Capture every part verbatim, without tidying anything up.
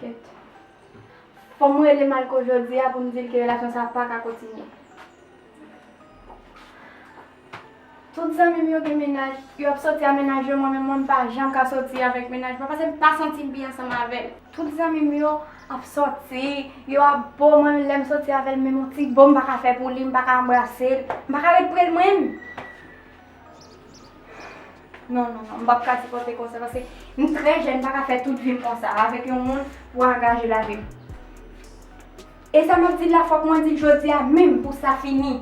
Kèt. Fò m rele Malko jodi a pou m di l ke relasyon sa a pa ka kontinye. Tout zanmi m yo gen mennaj, yo ap soti a mennaj yo, mwen menm, mwen, m pa janm ka soti avèk mennaj mwen, paske m pa santi m byen ansanm avè l. Tout zanmi m yo ap soti, yo ap bo, mwen, lè m soti avè l, menm yon ti bo m pa ka fè pou li, m pa ka anbrase l, m pa ka ret pre l, mwen menm. Non, non, non, m p ap ka sipòte konsa, paske m trè jèn, m pa ka fè tout vi m konsa, avèk yon moun pou angaje lavi m. E sa m ap di l la, fòk mwen di l jodi a menm pou sa fini.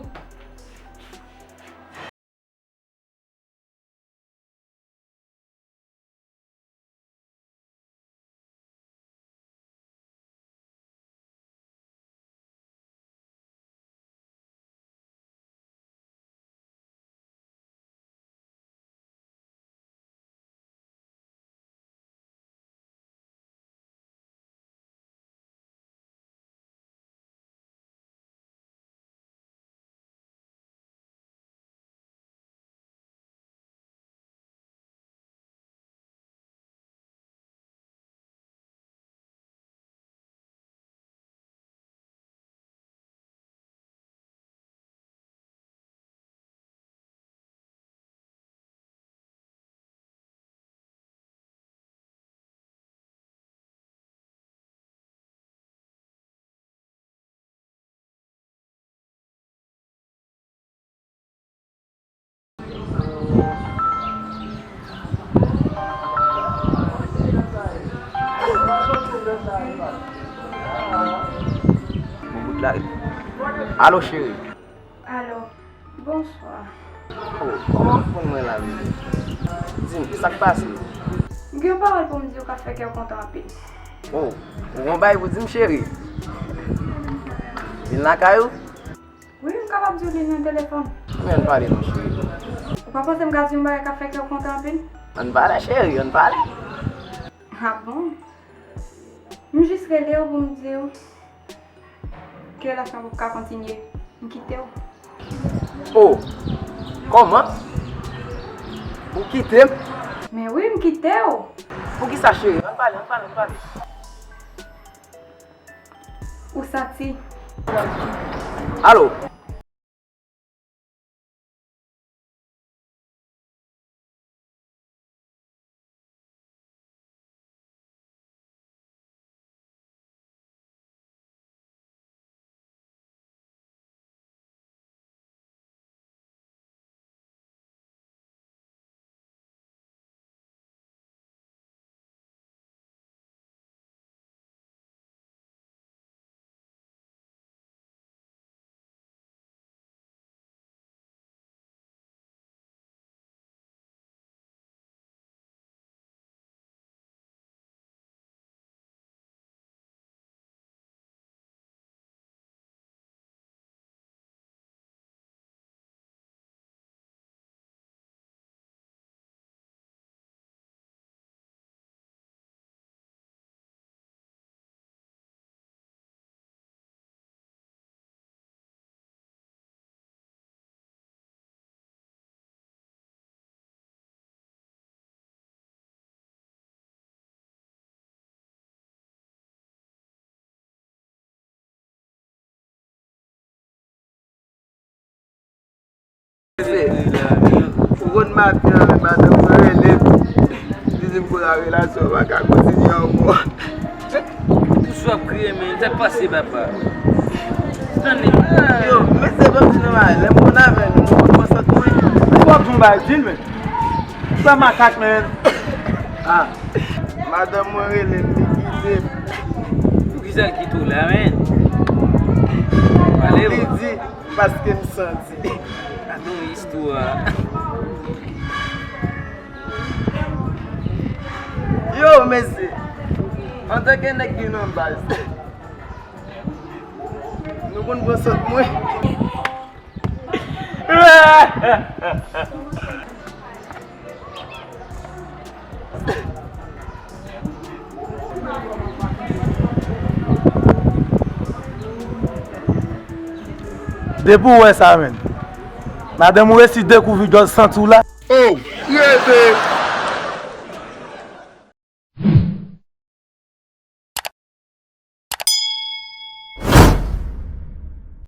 Alo, cheri. Alo, bonswa. Oh, kòman w konn mwen la, bebe? Di m, ki sa k pase? M gen yon pawòl pou m di w k ap fè kè w kontan anpil. Oh, ou gon bagay pou di m, cheri? Vin lakay ou? Wi, m kapab di w li nan telefòn. Men ann pale non, cheri. Ou pa panse m ka di yon bagay k ap fè kè w kontan anpil? Ann pale, cheri, ann pale. Ah bon? M jis rele w pou m di w ke relasyon an p ap ka kontinye. M kite w. Oh! Kòman? Ou kite m? Men wi, m kite w. Poukisa, cheri? Ann pale, ann pale, ann pale. Ou santi. Alo? Ou konn maten an, madanm mwen rele m, li di m pou la relasyon pa ka kontinye ankò. Poukisa w ap kriye, men? Sa k pase, papa? Stanley, ah. Yo, mesye, ban m di nou bagay. Lè m konn avè nou, nou konn pran sant mwen. Ou p ap di yon bagay, di l, men. Sa makak, men. Ah, madanm mwen rele m, li kite m. Poukisa l kite w la, men? Pale, li di, paske m santi. Gade yon istwa. Yo, mesye. Antanke nèg ki nan baz, nou konn pran sant mwen. Depi w wè sa, menn. Madanm ou resi dekouvri djòl santi w la. Oh, rete!